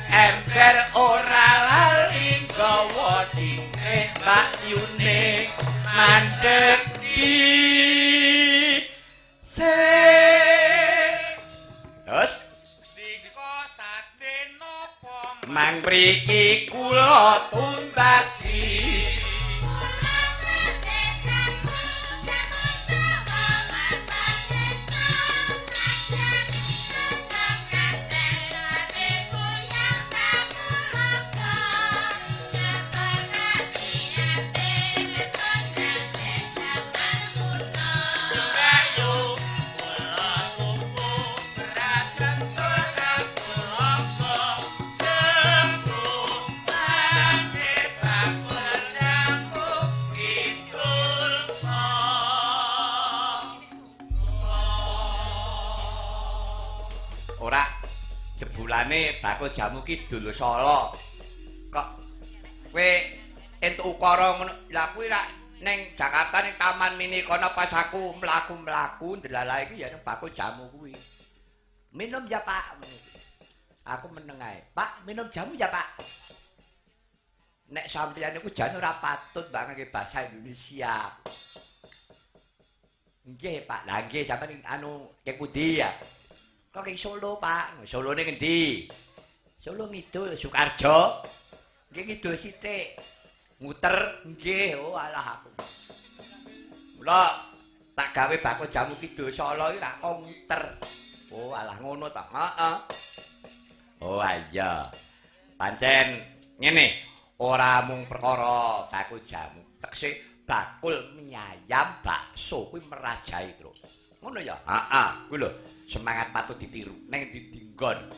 [SPEAKER 1] ember ora lali gawa dingklik mbakyune mandek di se. Terus
[SPEAKER 4] ndika sate napa
[SPEAKER 1] mang mriki kula tumbasi. Jebulane bakul jamu kidul Solo. Kok kowe entuk ukara ngono. Lah kuwi rak ning Jakarta ning Taman Mini kono pas aku mlaku-mlaku ndelalah iki ya ning bakul jamu kuwi. Minum ya, Pak. Aku meneng ae. Pak, minum jamu ya, Pak. Nek sampeyan niku jan ora patut mbak ngangge bahasa Indonesia. Nggih, Pak. Lah nggih sampeyan anu kek pundi ya? Kok kek Solo, Pak. Solone ngendi? Solo ngidul Sukarjo. Nggih ngidul sithik. Muter nggih. Oh alah aku. Mula tak gawe bakul jamu kidul Solo iki tak kok muter. Oh alah ngono ta. Heeh. Oh iya. Pancen ngene, ora mung perkara bakul jamu, tekse bakul mie ayam bakso kuwi merajai terus. Ngono ya? Heeh, kuwi lho semangat patut ditiru ning dinggon.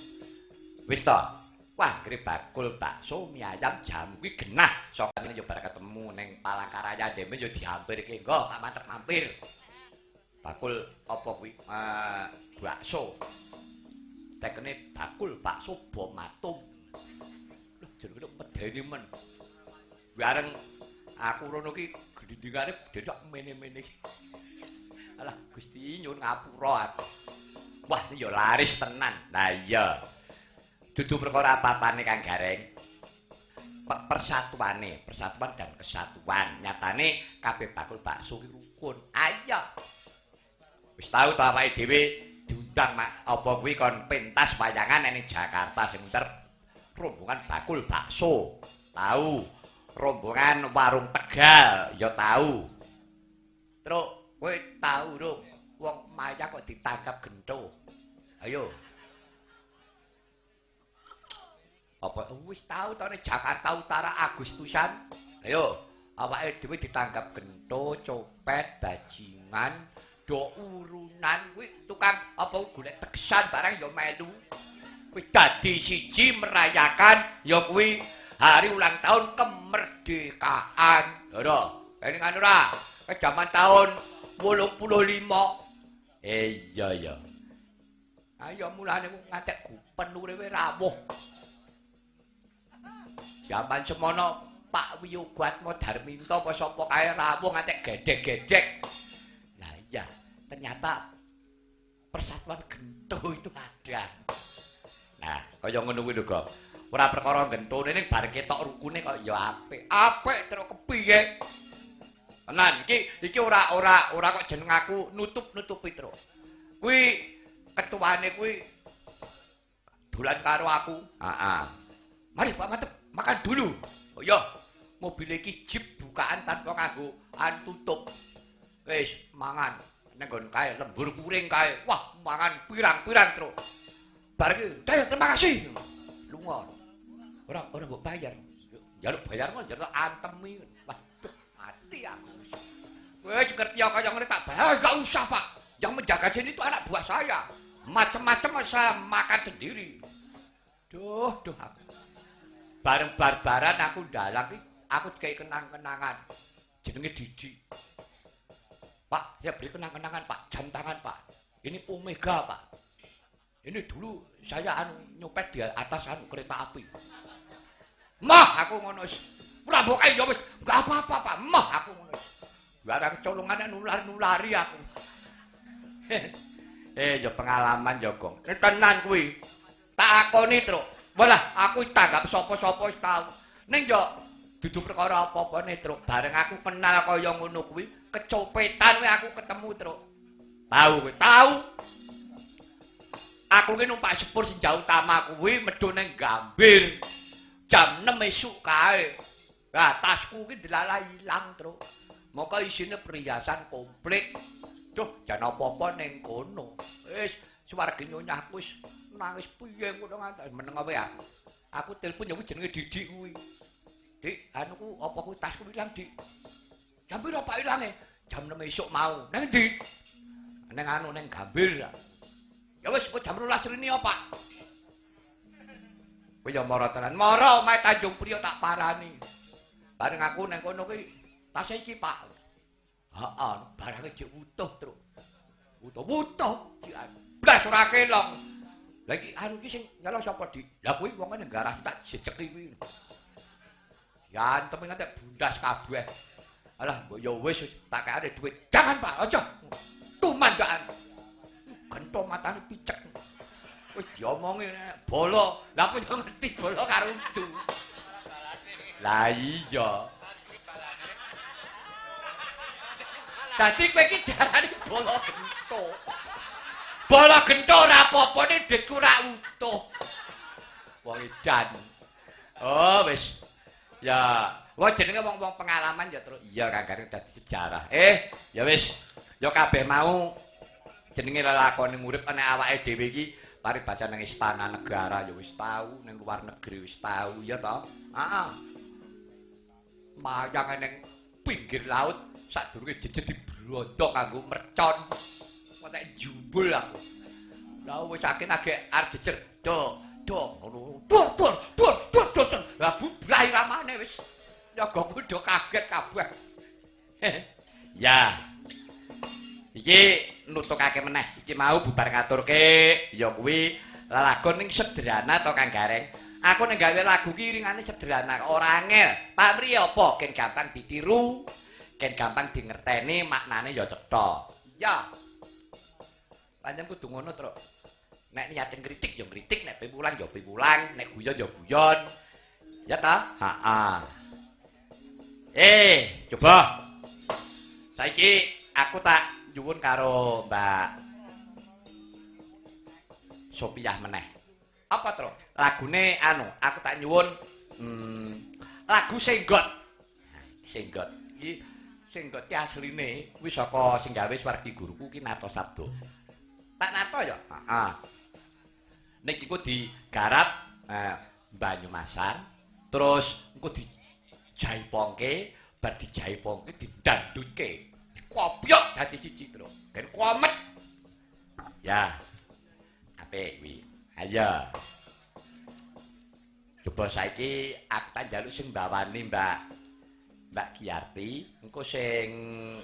[SPEAKER 1] Wis ta. Wah, ngre bakul bakso mie ayam jamu kuwi genah. Sokane yo bar ketemu ning Palangkaraya dhewe yo dihampirke nggo Pak Mantep mampir. Bakul apa kuwi? Bakso. Tekene bakul bakso bom atom. Lho jenenge medeni men. Bareng aku rono ki glindingane dedok mene-mene. Alah Gusti nyuwun ngapura aku. Wah ya laris tenan. Lah iya. Dudu perkara apa-apane Kang Gareng. Persatuane, persatuan dan kesatuan. Nyatane kabeh bakul bakso ki rukun. Ayo. Wis tau ta awake dhewe diundang apa kuwi kon pentas wayangan ning Jakarta sing muter rombongan bakul bakso. Tahu. Rombongan warung Tegal ya tahu. Truk, kowe tahu rung wong mayang kok ditangkap gento. Ayo. Apa wis tahu ta ning Jakarta Utara Agustusan? Ayo, awake dhewe ditangkap gento, copet, bajingan, do urunan kuwi tukang apa golek tegesan barang ya melu. Kuwi dadi siji merayakan ya kuwi hari ulang tahun kemerdekaan. Lho, kene ngono ora? Jaman tahun 85. Iya ya. Ayo mulane ngantek gupen uripe rawuh. Jaman semono Pak Wiyogo Atmo Darminto apa sapa kae rawuh ngantek gedhek-gedhek. Lah iya, ternyata persatuan gento itu ada. Nah, kaya ngono kuwi lho, Gok. Ora perkara gentone ning bar ketok rukune kok ya apik. Apik terus kepiye? Tenan iki ora kok jeneng aku nutup-nutupi terus. Kuwi ketuane kuwi dolan karo aku. Heeh. Mari Pak Mantep makan dulu. Oh iya, mobil iki jeep bukaan tanpa nganggo an tutup. Wis mangan nang nggon kae lembur kuring kae. Wah, mangan pirang-pirang terus. Bar iki, terima kasih. Lunga. Ora mbok bayar. Njaluk bayar mah njaluk antemi. Waduh, mati aku. Wis ngerti kaya ngene tak bayar. Enggak usah, Pak. Yang menjaga sini itu anak buah saya. Macem-macem saya makan sendiri. Duh, duh aku. Bareng barbaran aku ndalang iki, aku dikai kenang-kenangan. Jenenge Didi. Pak, saya beli kenang-kenangan, Pak. Jam tangan, Pak. Ini Omega, Pak. Ini dulu saya anu nyopet di atas anu kereta api. Mah aku ngono wis. Ora mbok kae ya wis, enggak apa-apa, Pak. Mah aku ngono. Barang colongane nular-nulari aku. Ya pengalaman ya, Gong. Tenan kuwi. Tak akoni, Truk. Walah, aku tanggap sapa-sapa wis tau. Ning yo dudu perkara apa-apane, Truk. Bareng aku kenal kaya ngono kuwi, kecopetan kuwi aku ketemu, Truk. Tahu kowe, tahu. Aku ki numpak sepur Senja Utama kuwi medhun ning Gambir. Jam 6 esuk kae. Lah tasku ki delalah ilang, Truk. Moko isine perhiasan komplit. Duh, jan apa-apa ning kono. Wis swarga nyonyahku wis nangis piye ngono nganti meneng apa ya. Aku telepon ya jenenge Didik kuwi. Dik, anuku apa kuwi tasku ilang, Dik. Jam piro Pak ilange? Jam 6 esuk mau. Nang ndi? Nang anu ning Gambir. Ya wis kok jam 12 rene ya, Pak. Kowe ya mara tenan. Mara omahe Tanjung Priok tak parani. Bareng aku nang kono kuwi tas iki, Pak. Heeh, barange jek utuh, Truk. Utuh-utuh. Blas ora kelong. Lah iki anu iki sing nyala sapa, Dik? Lah kuwi wong ning garasi tak jejeki kuwi. Diantem nganti bundas kabeh. Alah, mbok ya wis tak kekane dhuwit. Jangan, Pak, aja. Tumandakan. Gento matane picek. Wis diomongi bolo. Lah aku yo ngerti bolo karo udu. Lah iya. Dadi kowe iki diarani bolo gento. Bolo gento ora apa-apane dhitku ora utuh. Wong edan. Oh, wis. Ya, wong jenenge wong-wong pengalaman ya terus. Iya, Kang Gareng dadi sejarah. Ya wis. Ya kabeh mau jenenge lelakone urip nek awake dhewe iki paribasan nang istana negara ya wis tau, ning luar negeri wis tau, ya toh? Heeh. Mayang ning pinggir laut sadurunge jejer dibrondong kanggo mercon. Entek jumbul aku. Lah wis akeh agek arep jejer. Do, do ngono. Dor dor dor dor dor. Lah bubrah ramane wis. Nyagaku do kaget kabeh. Ya. Iki nutukake meneh. Iki mau bubar ngaturke ya kuwi lelagon ning sederhana to Kang Gareng. Aku nek gawe lagu ki iringane sederhana, ora angel. Pamri apa ken gampang ditiru, ken gampang dingerteni, maknane ya cetha. Ya. Pancen kudu ngono, Truk. Nek niate ngritik ya ngritik, nek piwulang ya piwulang, nek guyon ya guyon. Ya ta? Heeh. Coba. Saiki aku tak nyuwun karo Mbak Sopiah meneh. Apa, Truk? Lagune anu, aku tak nyuwun lagu Senggot. Senggot. Iki Senggot ki asline kuwi saka sing gawe swargi guruku ki Narto Sabdo. Pak Narto ya? Heeh. Nek iku digarap Banyumasan, terus engko dijaipongke, bar dijaipongke didandutke. Dikopyok dadi siji, Truk. Ben komet. Ya. Apik kuwi. Ayo. Coba saiki aku tak njaluk sing mbawani Mbak Giarti, engko sing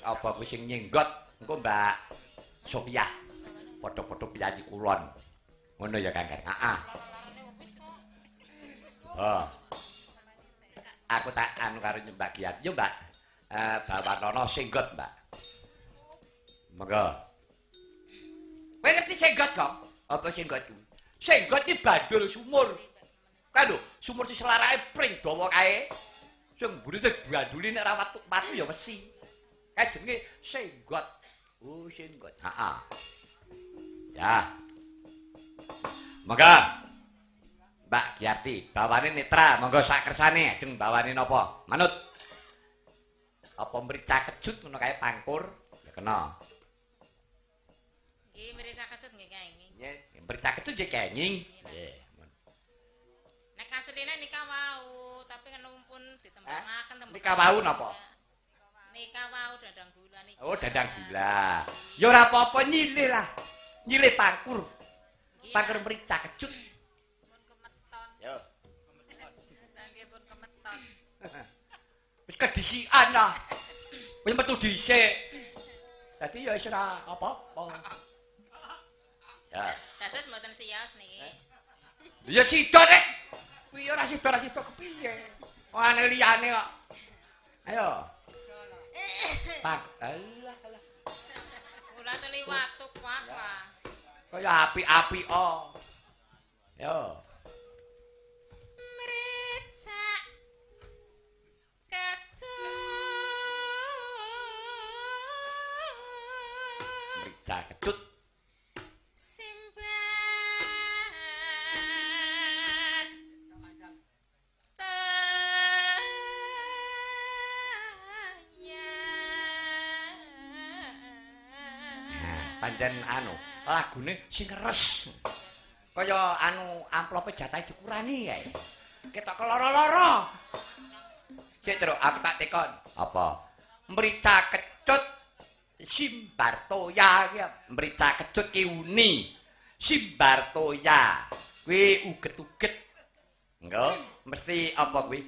[SPEAKER 1] apa kuwi sing nyenggot, engko Mbak Sopiah. Padha-padha piyayi kulon. Ngono ya Kang Gareng. Heeh. Oh. Aku tak anu karo Mbak Giarti. Yo Mbak. Bawanono senggot, Mbak. Monggo. Kowe ngerti senggot kok? Apa senggot kuwi? Senggot iki bandul sumur. Kan lho, sumur sing selarake pring dawa kae. Sing mburite banduli nek ora watu ya wesi. Kae jenenge senggot. Oh, senggot. Heeh. Ya. Monggo. Mbak Giarti, bawane netra, monggo sak kersane ajeng bawane napa? Manut. Apa mrica kecut ngono kae pangkur? Ya kena.
[SPEAKER 2] Nggih, mrica kecut nggih kenging.
[SPEAKER 1] Nggih, mrica kecut nggih kenging. Nggih.
[SPEAKER 2] Nek asline nika wau, tapi kan pun ditempangaken tembang.
[SPEAKER 1] Nika wau napa?
[SPEAKER 2] Nika wau dandang gula niki.
[SPEAKER 1] Oh, dandang gula. Ya ora apa-apa nyilih lah. Nyilih pangkur. Pangkur mrica kecut.
[SPEAKER 5] Pun kemeton.
[SPEAKER 1] Yo.
[SPEAKER 5] Nggih pun kemeton.
[SPEAKER 1] Wis kedisikan lah. Wis metu dhisik. Dadi ya wis ora apa-apa. Ya.
[SPEAKER 2] Dados mboten sios niki.
[SPEAKER 1] Ya sida nek. Kuwi ora sida kepiye. Ora ana liyane kok. Ayo. Pak, alah alah.
[SPEAKER 2] Kula teli watuk wak lah.
[SPEAKER 1] Kaya api-api oh. Yo.
[SPEAKER 2] Mrica kecut.
[SPEAKER 1] Mrica kecut.
[SPEAKER 2] Simbar
[SPEAKER 1] Nah, pancen anu, lagune sing keres. Kaya anu amplope jatahe dikurangi kae. Ketok keloro-loro. Cek terus aku tak tekon. Apa? Mrica kecut simbar toya ki. Mrica kecut ki uni. Simbar toya. Kuwi uget-uget. Engko mesti apa kuwi?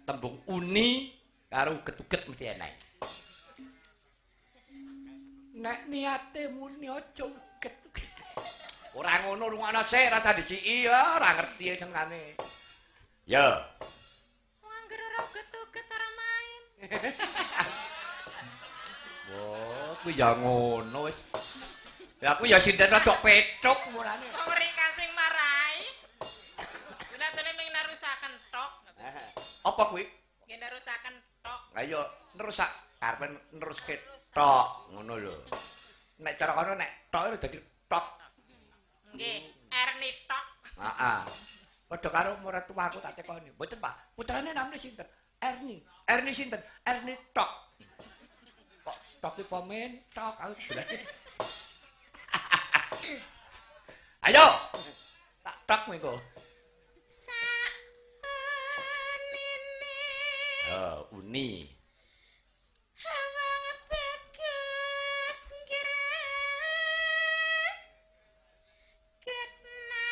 [SPEAKER 1] Tembung uni karo uget-uget mesti enek. Nek niate muni aja uget. Ora ngono rungokno sik, rasa diciki ya, ora ngerti senengane. Ya.
[SPEAKER 2] Wong angger ora uget-uget ora main.
[SPEAKER 1] Wah, kuwi ya ngono wis. Ya aku ya sinden rada pethuk mulane.
[SPEAKER 2] Wong rika sing marai. Gunatune ming nerusaken tok.
[SPEAKER 1] Apa kuwi?
[SPEAKER 2] Nggih nerusaken tok.
[SPEAKER 1] Ayo nerusak karepe neruske tok ngono lho. Nek cara kono nek tok itu dadi tok.
[SPEAKER 2] Nggih, Erni tok.
[SPEAKER 1] Heeh. Padha karo mertuaku tak tekoni. Mboten, Pak. Putrane namine sinten? Erni. Erni sinten? Erni tok. Kok tok ki pomen tok aku berarti. Ayo. Tak tok mengko.
[SPEAKER 2] Sak unine.
[SPEAKER 1] Oh, uni.
[SPEAKER 2] Wong bagus ngira. Ketna.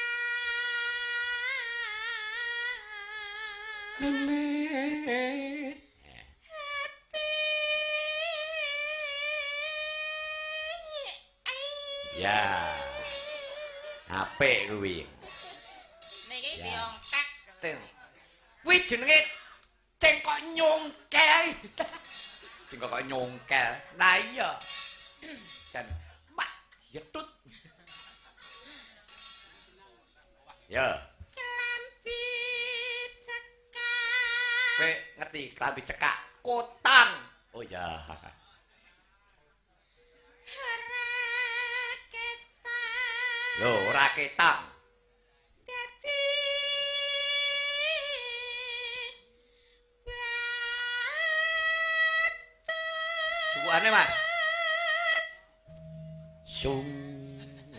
[SPEAKER 2] Hati.
[SPEAKER 1] Ya. Apik kuwi.
[SPEAKER 2] Niki
[SPEAKER 1] Ya.
[SPEAKER 2] diongkek.
[SPEAKER 1] Teng. Kuwi jenenge cengkok nyongkel. Cengkok kok nyongkel. Nah iya. Dan mak yetut. Ya,
[SPEAKER 2] Kelambi cekak.
[SPEAKER 1] kowe ngerti klambi cekak kotang. Oh ya.
[SPEAKER 2] Ora ketang.
[SPEAKER 1] Lho, ora ketang.
[SPEAKER 2] Dadi batur.
[SPEAKER 1] Suwukane, Mas. Sung.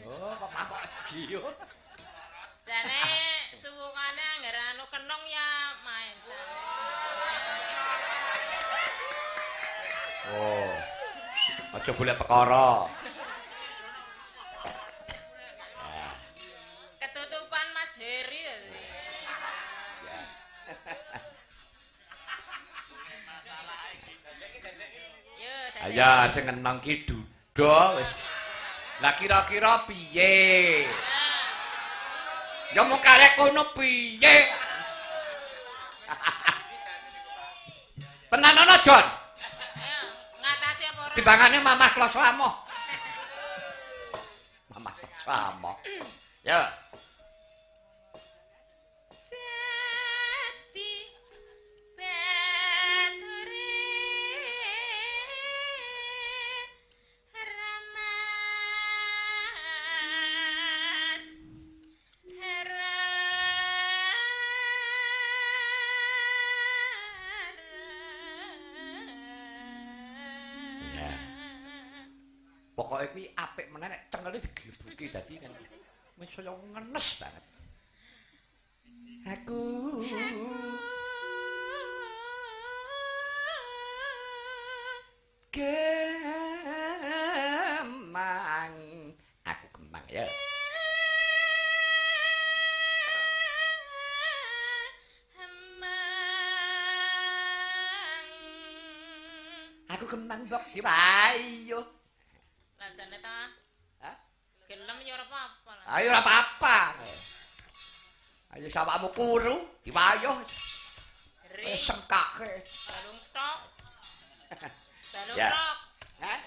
[SPEAKER 1] Oh, kok makok jiyo.
[SPEAKER 2] Jane suwukane angger anu kenung ya main jane.
[SPEAKER 1] Oh. Aja golek perkara.
[SPEAKER 2] Ketutupan Mas Heri ya. Yo, dadi.
[SPEAKER 1] Ayo sing ngenong ki duda wis. Lah kira-kira piye? Ya mung karek kono piye? Tenan ana, Jon.
[SPEAKER 2] Ayo, ngatasi apa ora?
[SPEAKER 1] Timbangane Mamah Kloso amoh. Mamah Kloso amoh. Ya.
[SPEAKER 2] Dadi bature remas
[SPEAKER 1] Ya. Pokoke kuwi apik meneh nek cengele digebuki dadi kan wis saya ngenes banget. Aku kemang. Aku kemang ya.
[SPEAKER 2] Emang.
[SPEAKER 1] Aku kemang mbok diwayo.
[SPEAKER 2] Lah jane ta.
[SPEAKER 1] Hah?
[SPEAKER 2] Gelem ya ora apa-apa lah.
[SPEAKER 1] Ayo ora apa-apa. Ayo sawakmu kuru diwayo
[SPEAKER 2] Ring
[SPEAKER 1] sengkake.
[SPEAKER 2] balung tok. Balung
[SPEAKER 1] Ya.
[SPEAKER 2] tok.
[SPEAKER 1] Hah?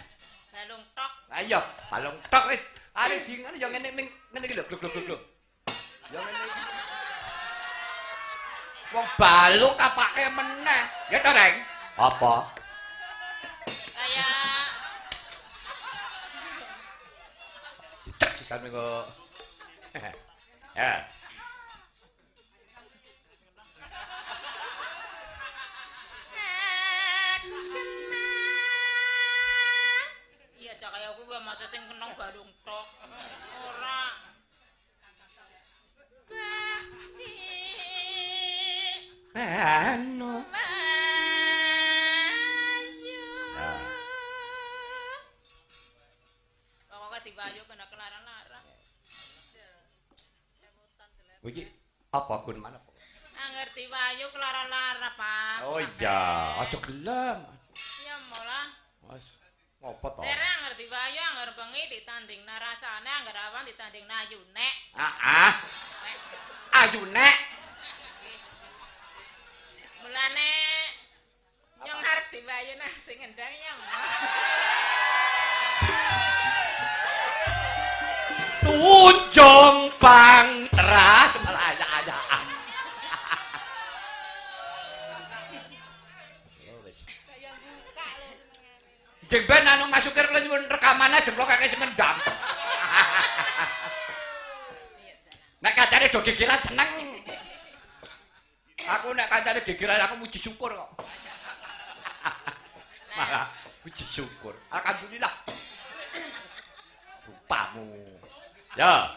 [SPEAKER 2] Balung tok.
[SPEAKER 1] Ayo balung tok wis. Are dingan ya ngene ming ngene iki lho gluk gluk gluk gluk. Ya ngene iki. Wong balung kapake meneh. Ya to, Reng? Apa?
[SPEAKER 2] Kaya
[SPEAKER 1] Cek sisan mengko. Ya.
[SPEAKER 2] kemang. Iya aja kaya kuwi masa sing kenong balung tok. Ora. Bakti
[SPEAKER 1] Anu.
[SPEAKER 2] Bayu.
[SPEAKER 1] Ya.
[SPEAKER 2] Pokoke diwayu kena kelarang-larang.
[SPEAKER 1] Kuwi iki apa gun mana?
[SPEAKER 2] Angger diwayu kelarang-larang, Pak.
[SPEAKER 1] Oh iya, aja gelem.
[SPEAKER 2] Ya molah.
[SPEAKER 1] Wes, ngopo to?
[SPEAKER 2] Jere angger diwayu angger Wengi ditandingna rasane, angger awan ditandingna ayune.
[SPEAKER 1] Heeh. Ayune.
[SPEAKER 2] Mulane nyong arep diwayu nang sing ngendang ya.
[SPEAKER 1] Tunjung pangteras malah ayaan.
[SPEAKER 5] Kaya buka lho senengane.
[SPEAKER 1] Jeng ben anu masukir kula nyuwun rekamane jemplok akeh sing ngendang. Nek kancane do gegeran seneng. Aku nek kancane gegeran aku muji syukur kok. Malah puji syukur. Alhamdulillah. Rupamu. Ya.